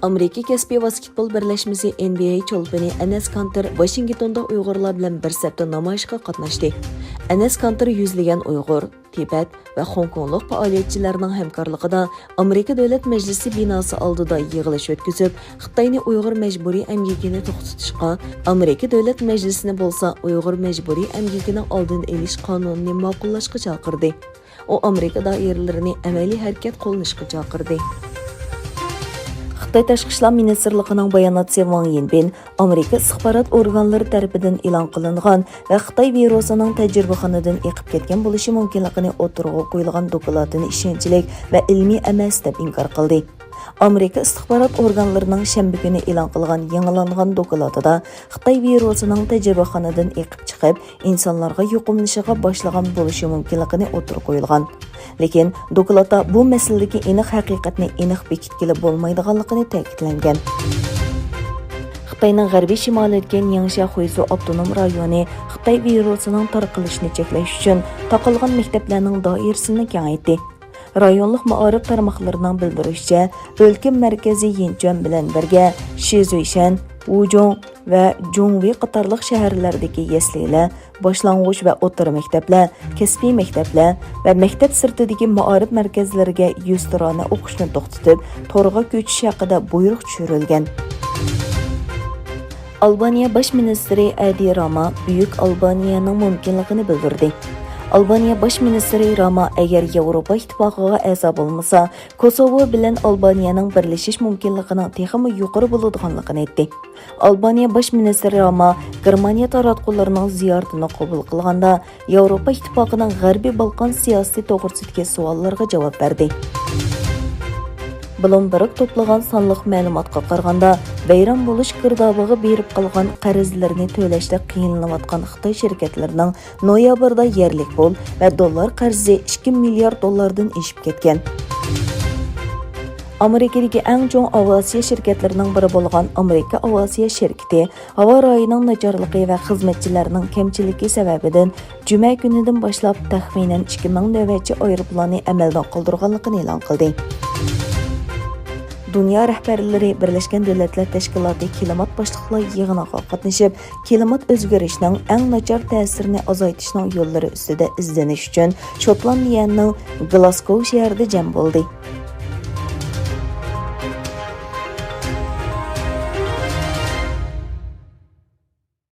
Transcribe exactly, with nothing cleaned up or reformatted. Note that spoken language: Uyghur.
ئامېرىكا كەسپىي ۋاسكېتبول بىرلەشمىسى، ئېن بى ئەي، چولپىنى ئەنەس كانتېر ۋاشىنگتوندا ئۇيغۇرلار بىلەن بىر سەپتە نامايىشقا قاتناشتى. ئەنەس كانتېر يۈزلىگەن ئۇيغۇر، تىبەت ۋە خوڭكوڭلۇق پائالىيەتچىلەرنىڭ ھەمكارلىقىدا ئامېرىكا دۆلەت مەجلىسى بىناسى ئالدىدا يىغىلىش ئۆتكۈزۈپ، خىتاينى ئۇيغۇر مەجبۇرىي ئەمگىكىنى توختىتىشقا، ئامېرىكا دۆلەت مەجلىسىنى بولسا ئۇيغۇر مەجبۇرىي ئەمگىكىنىڭ ئالدىنى ئېلىش قانۇنىنى ماقۇللاشقا چاقىردى. ئۇ ئامېرىكا دائىرىلىرىنى ئەمەلىي ھەرىكەت قوللىنىشقا چاقىردى. خىتاي تاشقى ئىشلار مىنىستىرلىقىنىڭ باياناتچىسى ۋاڭ يىنبىن ئامېرىكا ئىستىخبارات ئورگانلىرى تەرىپىدىن ئېلان قىلىنغان ۋە خىتاي ۋىرۇسىنىڭ تەجرىبىخانىدىن ئېقىپ كەتكەن بولۇشى مۇمكىنلىقىنى ئوتتۇرىغا قويۇلغان دوكلاتىنى ئىشەنچلىك ۋە ئىلمىي ئەمەس دەپ ئىنكار قىلدى. ئامېرىكا ئىستىخبارات ئورگانلىرىنىڭ شەنبە كۈنى ئېلان قىلغان يېڭىلانغان دوكلاتىدا خىتاي ۋىرۇسىنىڭ تەجرىبىخانىدىن ئېقىپ چىقىپ، ئىنسانلارغا يۇقۇملىنىشىغا باشلىغان بولۇشى مۇمكىنلىقىنى ئوتتۇرىغا قويۇلغان. لېكىن دوكلاتتا بۇ مەسىلىدىكى ئېنىق ھەقىقەتنى ئېنىق بېكىتكىلى بولمايدىغانلىقىنى تەكىتلەنگەن. خىتاينىڭ غەربىي شىمالىدىكى نياڭشيا خۇيزۇ ئاپتونوم رايونى خىتاي ۋىرۇسىنىڭ تارقىلىشىنى چەكلەش ئۈچۈن تاقالغان مەكتەپلەرنىڭ دائىرىسىنى كېڭەيتتى. رايونلۇق مائارىپ تارماقلىرىنىڭ بىلدۈرۈشىچە، ئۆلكە مەركىزى يىنچۈەن بىلەن بىرگە شىزۈيشەن، ۋۇجۇڭ ۋە جۇڭۋې قاتارلىق شەھەرلەردىكى يەسلىلەر، باشلانغۇچ ۋە ئوتتۇرا مەكتەپلەر، كەسپىي مەكتەپلەر ۋە مەكتەپ سىرتىدىكى مائارىپ مەركەزلىرىگە يۈزتۇرانە ئوقۇشنى توختىتىپ، تورغا كۆچۈش ھەققىدە بۇيرۇق چۈشۈرۈلگەن. ئالبانىيە باش مىنىستىرى ئەدى راما بۈيۈك ئالبانىيەنىڭ مۇمكىنلىقىنى بىلدۈردى. ئالبانىيە باش مىنىستىرى راما ئەگەر ياۋروپا ئىتتىپاقىغا ئەزا بولمىسا، كوسوۋو بىلەن ئالبانىيەنىڭ بىرلىشىش مۇمكىنلىقىنىڭ تېخىمۇ يۇقىرى بولىدىغانلىقىنى ئېيتتى. ئالبانىيە باش مىنىستىرى راما گېرمانىيە تاراتقۇلىرىنىڭ زىيارىتىنى قوبۇل قىلغاندا، ياۋروپا ئىتتىپاقىنىڭ غەربىي بالقان سىياسىتى توغرىسىدىكى سوئاللارغا جاۋاب بەردى. بلومبېرگ توپلىغان سانلىق مەلۇماتقا قارىغاندا، ۋەيران بولۇش گىردابىغا بېرىپ قالغان قەرزلىرىنى تۆلەشتە قىينىلىۋاتقان خىتاي شىركەتلىرىنىڭ نويابىردا يەرلىك پۇل ۋە دوللار قەرزى ئىككى مىليارد دوللاردىن ئېشىپ كەتكەن. ئامېرىكىدىكى ئەڭ چوڭ ئاۋىئاتسىيە شىركەتلىرىنىڭ بىرى بولغان ئامېرىكا ئاۋىئاتسىيە شىركىتى ھاۋا رايىنىڭ ناچارلىقى ۋە خىزمەتچىلەرنىڭ كەمچىلىكى سەۋەبىدىن جۈمە كۈنىدىن باشلاپ تەخمىنەن ئىككى مىڭ نۆۋەتچى ئايروپىلاننى ئەمەلدىن قالدۇرغانلىقىنى ئېلان قىلدى. دۇنيا رەھبەرلىرى بىرلەشكەن دۆلەتلەر تەشكىلاتى كىلىمات باشلىقلار يىغىنىغا قاتنىشىپ، كىلىمات ئۆزگىرىشىنىڭ ئەڭ ناچار تەسىرىنى ئازايتىشنىڭ يوللىرى ئۈستىدە ئىزدىنىش ئۈچۈن شوتلاندىيەنىڭ گلاسگو شەھىرىدە جەم بولدى.